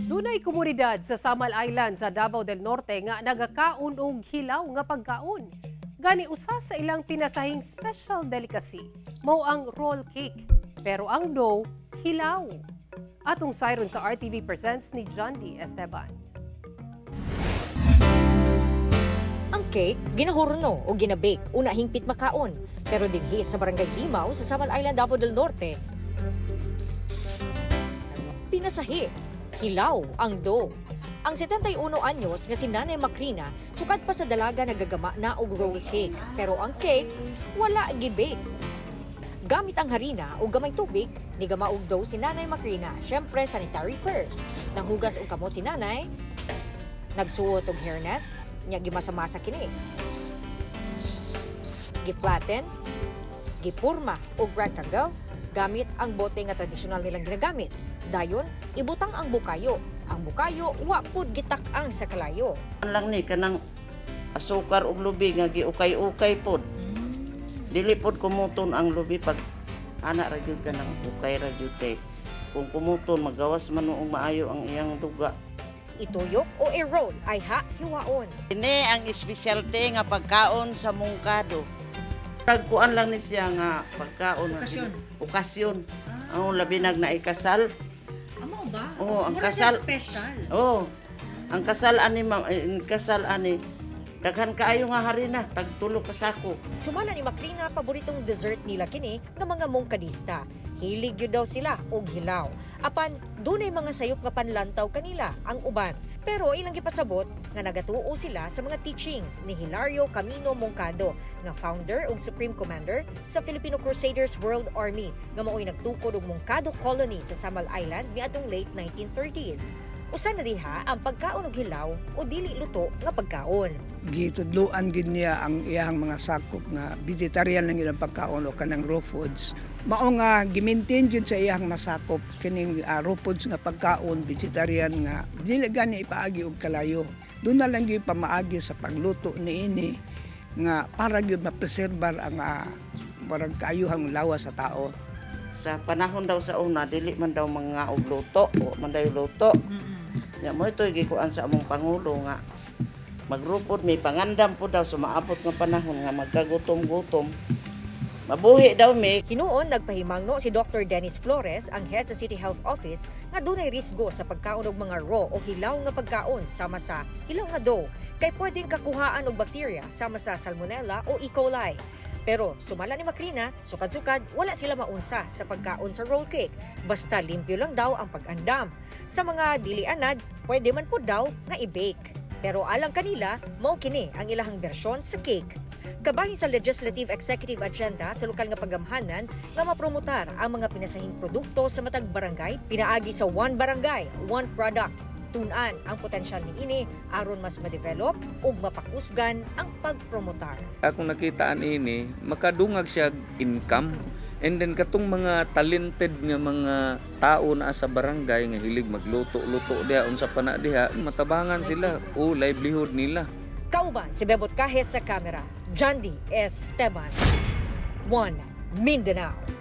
Dunay komunidad sa Samal Island sa Davao del Norte nga nagakaon og hilaw nga pagkaon. Gani usa sa ilang pinasahing special delicacy mao ang roll cake. Pero ang dough, hilaw. Atong sayron sa RTV Presents ni John D. Esteban. Ang cake, ginahurno o ginabake, una hingpit makaon. Pero dinhi sa Barangay Himaw sa Samal Island, Davao del Norte, pinasahi, hilaw ang dough. Ang 71 anyos nga si Nanay Macrina, sukad pa sa dalaga nagagama na og roll cake. Pero ang cake, wala gibake. Gamit ang harina o gamay tubig, nigama og dough si Nanay Macrina. Siyempre, sanitary first. Nanghugas og kamot si Nanay, nagsuot og hairnet, nya gimasa-masa kini. Giflatten, gipurma og rectangle, gamit ang bote nga tradisyonal nilang ginagamit. Dayon, ibutang ang bukayo. Ang bukayo, wa pud gitak-ang sa kalayo. Lang ni kanang asukar ug lubi nga giukay-ukay pod. Dili pod kumuton ang lubi pag ana ra gyud, kanang ukay ra gyud kay kung kumuton magawas man og maayo ang iyang duga. Ituyok o i-roll ay ha hiwaon. Ini ang espesyalty nga pagkaon sa Mungkado. Kuan lang ni siya nga pagkaon. Okasyon. Okasyon. Ang labi nag naikasal. Amo ba? Oo, ang kasal. Special. Oh, ang kasal ani, ma'am, eh, ang kasal ani daghan kaayo nga harina, tagtulo ka sako. Sumala ni Macrina, paboritong dessert nila kini nga mga mongkadista. Hilig gyud daw sila og hilaw. Apan dunay mga sayop nga panlantaw kanila ang uban. Pero ilang gipasabot nga nagatuo sila sa mga teachings ni Hilario Camino Moncado nga founder ug Supreme Commander sa Filipino Crusaders World Army nga maoy nagtukod og Moncado Colony sa Samal Island niadtong late 1930s. Usa na diha ang pagkaon og hilaw o dili luto nga pagkaon. Gitudloan gid niya ang iyang mga sakop nga vegetarian lang ilang pagkaon o kanang raw foods. Mao nga gimaintain jud sa iyang masakop kining raw foods nga pagkaon, vegetarian nga dili gani ipaagi og kalayo. Doon na lang gyud pamaagi sa pagluto niini nga para gyud mapreserbar ang parang kaayuhang lawas sa tao. Sa panahon daw sa una dili man daw mga og luto, o man daw luto. Nya mo ito gikuan sa among pangulo nga magrupod may pangandam po daw sumaabot nga panahon nga magkagutom-gutom. Mabuhi daw mi. Hinuon nagpahimangno si Dr. Dennis Flores, ang head sa City Health Office, nga dunay risgo sa pagkaon og mga raw o hilaw nga pagkaon sama sa hilaw nga dough kay pwedeng kakuhaan og bakterya sama sa Salmonella o E. coli. Pero sumala ni Macrina, sukad-sukad wala sila maunsa sa pagkaon sa roll cake. Basta limpyo lang daw ang pag-andam. Sa mga dili anad, pwede man po daw nga i-bake. Pero alang kanila, mao kini ang ilahang bersyon sa cake. Kabahin sa Legislative Executive Agenda sa lokal nga paggamhanan nga mapromotar ang mga pinasahing produkto sa matag barangay pinaagi sa One Barangay, One Product. Tun-an ang potensyal niini aron mas ma-develop ug mapakusgan ang pagpromotar. Akong nakitaan ini, makadungag siya income. And then katong mga talented nga mga tao na sa barangay nga hilig magluto-luto diha, unsa pa na diha, matabangan sila o livelihood nila. Kauban si Bebot Cajes sa kamera, Jandy Esteban. One Mindanao.